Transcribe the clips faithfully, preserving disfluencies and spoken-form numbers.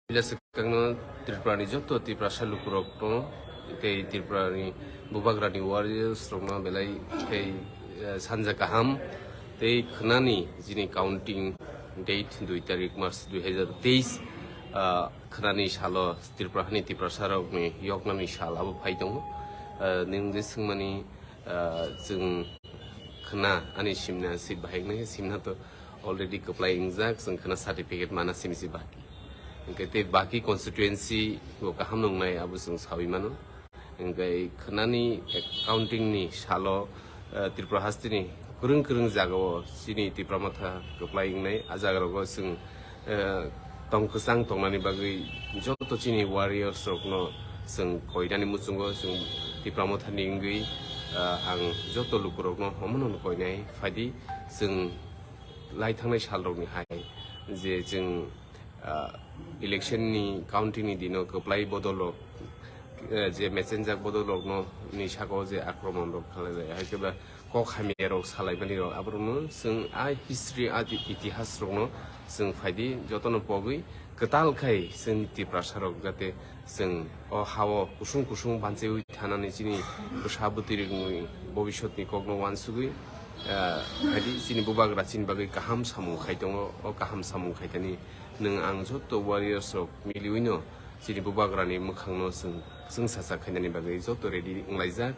Puila swkangno Tripurani joto Tiprasa lukurokno tei Tripurani bubagrani warriors rokno belai tei, eh, sanja kaham tei khwnani jini counting date dui tarik March dui hazar teis, ah, khwnani salo Tripura hani Tiprasa rokni yoknani sal abo phai tongo. Ah, nwng je swngmani, ah, chwng khwna ani simna si bahai wngnai, simna to already kwplai wngjak, chwng khwna certificate mana simi si baki. Hwnkhe tei baki constituency bo kaham nungnai abo chwng saui mano. Hwnkhe khwnani counting ni salo, eh, Tripura hasteni kwrwng kwrwng jagao chini Tipra Motha kwplai wngnai. A jagarogo chwng, eh, tong kwchang tongnani bagwi joto chini warriors rokno chwng koinani muchungo chwng Tipra Mothani wngwi, eh, ang joto lukurokno omono koinai phaidi chwng lai thangnai salrokni hai je chwng, ah, election ni counting ni dino kwplai bodol rok, eh, je mechenjak bodol rok no ni saka o je akromon rok khalai lai, hai khe ba kok hamya rok salai mani rok, aborok no chwng a history, a itihas rok no chwng phaidi joto no pogwi kwtal khai chwng Tiprasa rok jate chwng o ha o kusung kusung banchiwi thanani chini bwsa bwtwi rokni bobiswt ni kok no uansugwi, ah, phaidi chini bubagra chini bagwi kaham samung khai tongo, o kaham samung khai thani nwng ang joto warriors rok miliwino chini bubagrani mwkhangno chwng, chwng sacha khainani bagwi joto ready wnglaijak.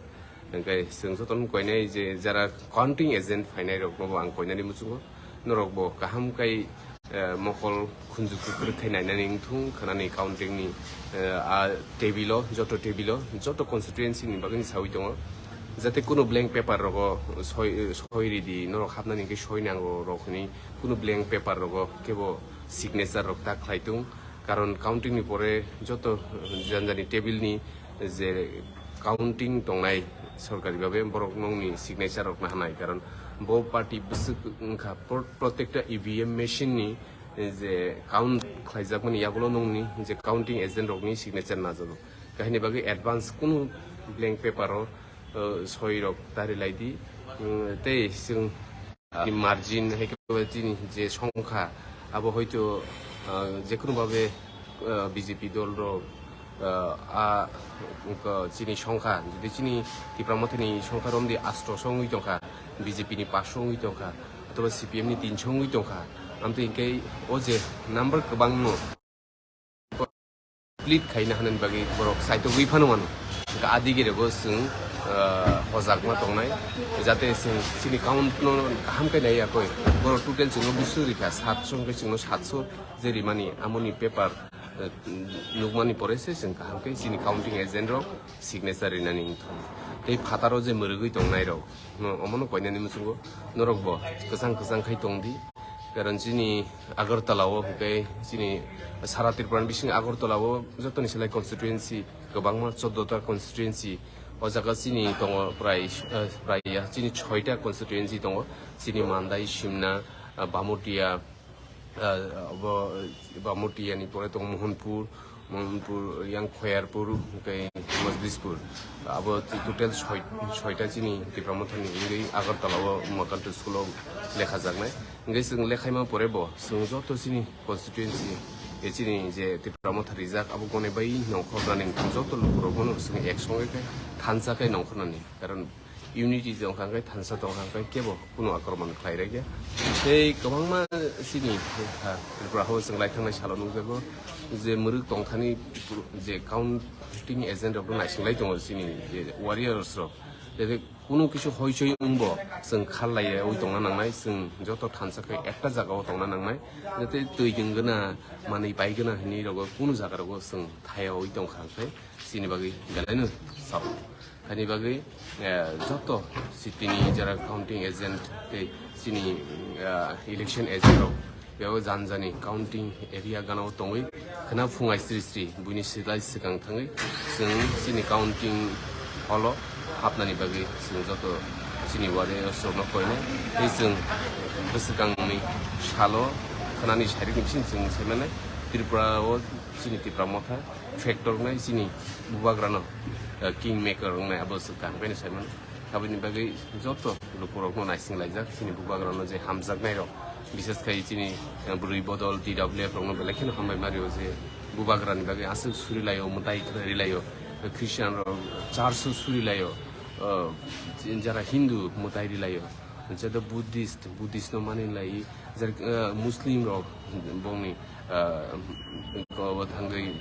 Hwnkhe chwng jotono koinai je jara counting agent phainai rokno bo ang koinani muchungo, norok bo kaham kai, eh, mokol khunju kwkrwk khai nainani wngthung khwnani counting ni, eh, a table o, joto table o, joto constituency ni bagwi saui tongo. Jate kunu blank paper rogo soi, soi ridi, norok hapnani hwnkhe soi nango rok hwnwi kunu blank paper rogo kebo signature rok ta khlai tung. Karon counting ni pore joto janjani table ni je counting tongnai sorkari babe borok nongni signature rok nahanai, karon bo party bwswk wngkha pro-, protekta E V M machine ni je count khlaijakmani yagulo nongni je counting agent rokni signature najago. Kahini bagwi advance kunu blank paper o, uh, soi rok tari lai di. Mm, tei chwng, uh, margin hai khe chini je songkha abo hoito, uh, jekunu babe, uh, B J P dol rok, uh, a, wngkha chini songkha, jodi chini Tipra Mothani songkha romdi asto song wngwi tongkha, B J P ni pas song wngwi tongkha, athoba C P M ni tin song wngwi tongkha, amtwi hwnkhe o je number kwbangno complete khaina hanani bagwi borok saitogwi phano mano. Hwnkhe adigirego chwng, ah, hojakma tongnai, jate chwng chini count no kaham khe nai yakoi. Borok total chwngno busu rikha, satso hwnkhe chwngno satso je rimani amoni paper, eh, nukmani pore se chwng kaham khe chini counting agent rok signature rinani wngthung. Tei phataro je mwrwgwi tongnai rok, no, omono koinani muchungo norok bo kwchang kwchang khai tongdi. Karon chini Agartala o hwnkhe chini sara Tripura ni bising Agartala o jotoni selai constituency kwbangma, chordo ta constituency. O jaga chini tongo prai, eh, prai ya, chini soita constituency tongo. Chini Mandai, Simna, eh, Bamutia, eh, abo, eh, Bamutia ni pore tongo Mohanpur, Mohanpur, yang Khoyarpur, hwnkhe Mojlispur. Abo total soi-, soita chini Tipra Mothani wngwi Agartala o Makantu school o lekha jaknai. Hwnkhe chwng lekhaima pore bo chwng joto chini constituency, e chini je Tipra Motha rijak abo gone bai nongkhornani wngkha joto lukurok bono chwng ek songe khe thansa khe nongkhornani. Karon unity tongkha hwnkhe, thansa tongkha hwnkhe, kebo kunu akromon khlai rwkya. Tei kwbangma chini, ah, Tripura hao chwng lai thangnai salo nukjago je mwrwk tongthani je counting agent rok naising lai tongo chini je warriors rok. Tei kunu kisu hoi soi wngbo chwng khal laiwi tongna nangnai, chwng joto thansa khe ekta jagao tongna nangnai. Jate twi gwnggwna, manwi paigwna hinwi rogo kunu jaga rogo chwng thaiyawi tongkha hwnkhe chini bagwi belaino sao. Haini bagwi, eh, joto city ni jara counting agent tei chini, eh, election agent rok beo janjani counting area gana o tongwi khwna phungai sri sri buini silai swkang thangwi chwng chini counting hall o hapnani bagwi chwng joto chini warriors rokno koinai tei chwng bwswkangni salo khwnani sairik ni bising chwng saimanai Tripura o chini Tipra Motha factor wngnai chini bubagrano, eh, king maker wngnai abo swkang bai sai mano. Aboni bagwi joto lukurokno naising laijak chini bubagrano je hamjaknairok Bises khai chini, eh, bwrwi bodol T W F rokno belai kheno hambai mario je bubagrani bagwi aswk surilaio, mwtai khwlai rilaio, Christian rok church o surilaio, eh, jara Hindu mwtai rilaio, jada Buddhist, Buddhist no mani lai, jara, eh, Muslim rok bongni, eh, ko thangwi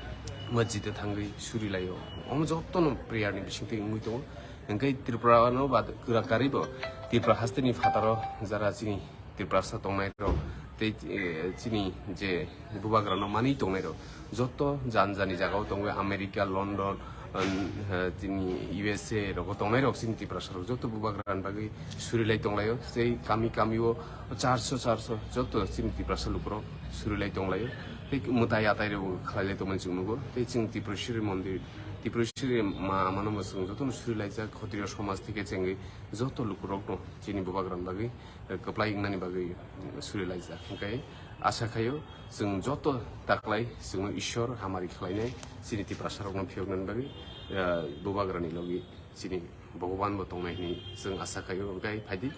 masjid o thangwi surilaio. Omo jotono prayer ni bisingtwi wngwi tongo. Hwnkhe Tripura no bad kwrak karibo Tripura hasteni phataro jara chini Tiprasa tongnai rok tei, eh, chini je bubagrano mani tongnai rok joto jan jani jagao tongo, America, London, um, eh, chini U S A rogo tongnai rok chini Tiprasa rok joto bubagrani bagwi surilai tonglaio. Tei kami kami o charso charso joto chini Tiprasa lukurok surilai tonglaio. Tei mwtai atai rok khlailai tongmani chwng nugo. Tei chwng Tiprashwri mondir, Tiprashwri ma amano bo chwng jotono surilaijak, Khatriya somaj theke chengwi joto lukurokno chini bubagrani bagwi kwplai wngnani bagwi surilaijak. Hwnkhe asa khaio chwng joto taklai chwngno Ishwar hamari khlainai, chini Tiprasarokno phiyoknani bagwi, eh, bubagrani logi chini Bhogoban bo tongnai hwnwi chwng asa khaio. Hwnkhe phaidi,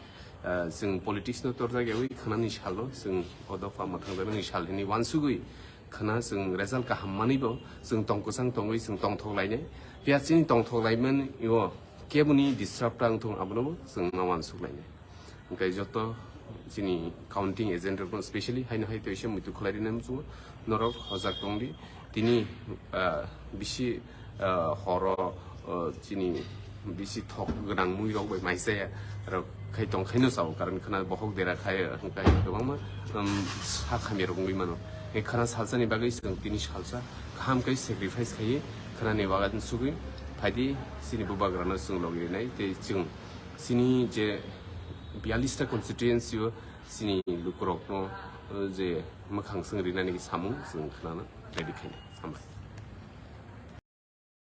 eh, chwng politics no torjak yawi khwnani salo chwng o dopha mwthangjaknani sal hwnwi uansugwi khwna chwng result kaham manwi bo chwng tong kwchang tongwi chwng tongthok lainai. Phiya chini tongthok laimani o keboni disrupt wngthung abono bo chwng ma uansuk lainai. Hwnkhe joto chini counting agent rokno specially haino hai teisa muitu khlai rina muchungo norok hojak tongdi. Tini, ah, bisi, ah, horo, ah, chini bisi thok gwnang mui rok bai maisaya rok khai tong khaino sao, karon khwna bohok dera khai hwnkhe kwbangma, um, sa khamya rok wngwi mano. Hwnkhe khwna salsani bagwi chwng tini salsa kaham khe sacrifice khaiwi khwnani wagan sugwi phaidi chini bubagrano chwng logi rinai tei chwng chini je biyalista constituency o chini lukurokno, uh, je mwkhang swng rinani samung chwng khwnana ready khaina. Hambai.